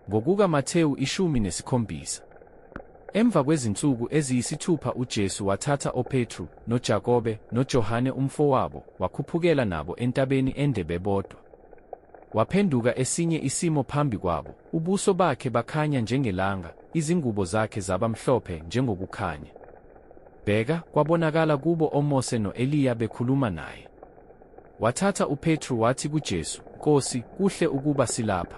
Ngokuka Mathewu 17. Emva kwezinsuku eziyisithupha uJesu wathatha oPetru, noJakobe, noJohane umfowabo, wakhuphukela nabo entabeni ende bebodwa. Waphenduka esinye isimo phambi kwabo, ubuso bakhe bakhanya njengelanga, izingubo zakhe zaba mhlophe njengokukhanya. Bheka, kwabonakala kubo oMose no-Eliya bekhuluma naye. Wathatha uPetru wathi kuJesu, Nkosi, kuhle ukuba silapha.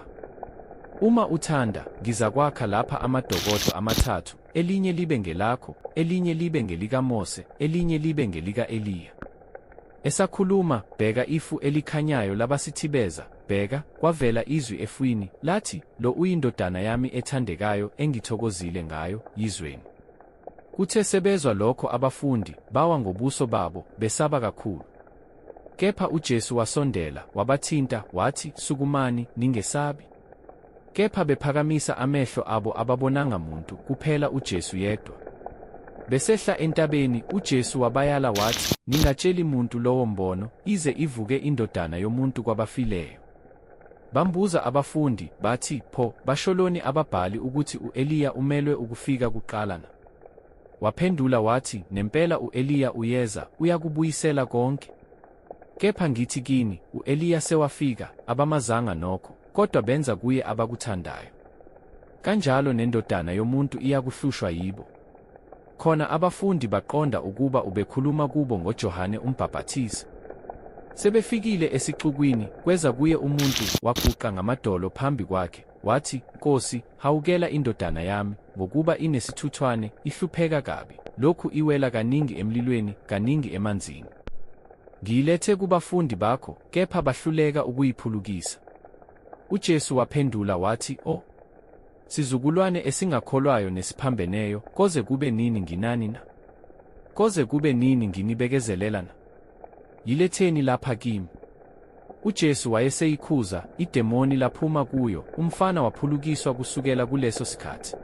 Uma uthanda, ngizakwakha lapha amadokodo amathathu, elinye libe ngelakho, elinye libe ngelikaMose, elinye libe ngelika-Eliya. Esakhuluma, bheka ifu elikhanyayo labasithibeza, bheka, kwavela izwi efwini, lathi, Lo uyiNdodana yami ethandekayo, engithokozile ngayo, yizweni. Kuthe sebezwa lokho abafundi, bawa ngobuso babo, besaba kakhulu. Kepha uJesu wasondela, wabathinta, wathi, Sukumani, ningesabi. Kepha bephakamisa amehlo abo ababonanga muntu, kuphela uJesu yedwa. Besehla entabeni, uJesu wabayala wathi, Ningatsheli muntu lowo mbono, ize ivuke iNdodana yomuntu kwabafileyo. Bambuza abafundi, bathi, Pho, basholoni ababhali ukuthi u-Eliya umelwe ukufika kuqala na? Waphendula wathi, Nempela u-Eliya uyeza, uyakubuyisela konke. Kepha ngithi kini, u-Eliya sewafika, abamazanga nokho, kodwa benza kuye abakuthandayo. Kanjalo neNdodana yomuntu iyakuhlushwa yibo. Khona abafundi baqonda ukuba ubekhuluma kubo ngoJohane uMbhapathizi. Sebefikile esixukwini, kweza kuye umuntu, waguqa ngamadolo phambi kwakhe, wathi, Nkosi, hawukela indodana yami, ngokuba inesithuthwane, ihlupheka kabi, lokhu iwela kaningi emlilweni, kaningi emanzini. Ngiyilethe kubafundi bakho, kepha bahluleka ukuyiphulukisa. UJesu waphendula wathi, O sizukulwane esingakholwayo nesiphambeneyo, koze kube nini nginani na? Koze kube nini nginibekezelela na? Yiletheni lapha kimi. UJesu wayeseyikhuza, idemoni laphuma kuyo, umfana waphulukiswa kusukela kuleso sikhathi.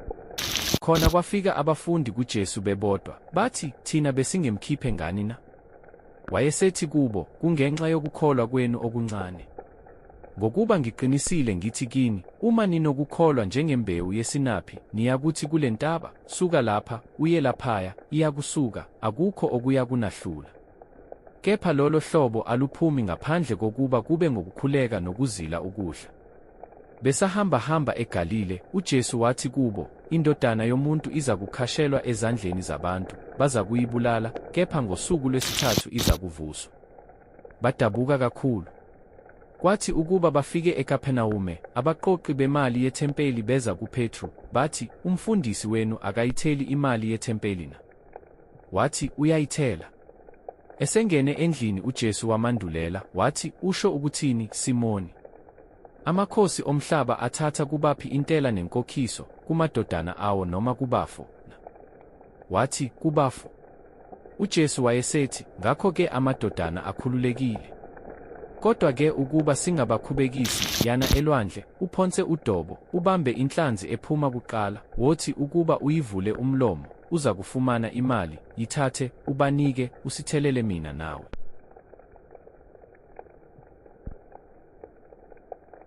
Khona kwafika abafundi kuJesu bebodwa, bathi, Thina besingemkhiphe ngani na? Wayesethi kubo, Kungenxa yokukholwa kwenu okuncane. Ngokuba ngiqinisile ngithi kini, uma ninokukholwa njengembewu yesinaphi, niyakuthi kule ntaba, Suka lapha, uye laphaya, iyakusuka, akukho okuyakunahlula. Kepha lolo hlobo aluphumi ngaphandle kokuba kube ngokukhuleka nokuzila ukudla. Besahambahamba eGalile, uJesu wathi kubo, INdodana yomuntu izakukhashelwa ezandleni zabantu, bazakuyibulala, kepha ngosuku lwesithathu izakuvuswa. Badabuka kakhulu. Kwathi ukuba bafike eKapernawume, abaqoqi bemali yethempeli beza kuPetru, bathi, Umfundisi wenu akayitheli imali yethempeli na? Wathi, Uyayithela. Esengene endlini uJesu wamandulela, wathi, Usho ukuthini, Simoni? Amakhosi omhlaba athatha kubaphi intela nenkokhiso, kumadodana awo noma kubafo, na? Wathi, Kubafo. UJesu wayesethi, Ngakho-ke amadodana akhululekile. Kodwa-ke ukuba singabakhubekisi, yana elwandle, uphonse udobo, ubambe inhlanzi ephuma kuqala, wothi ukuba uyivule umlomo, uzakufumana imali, yithathe, ubanike, usithelele mina nawe.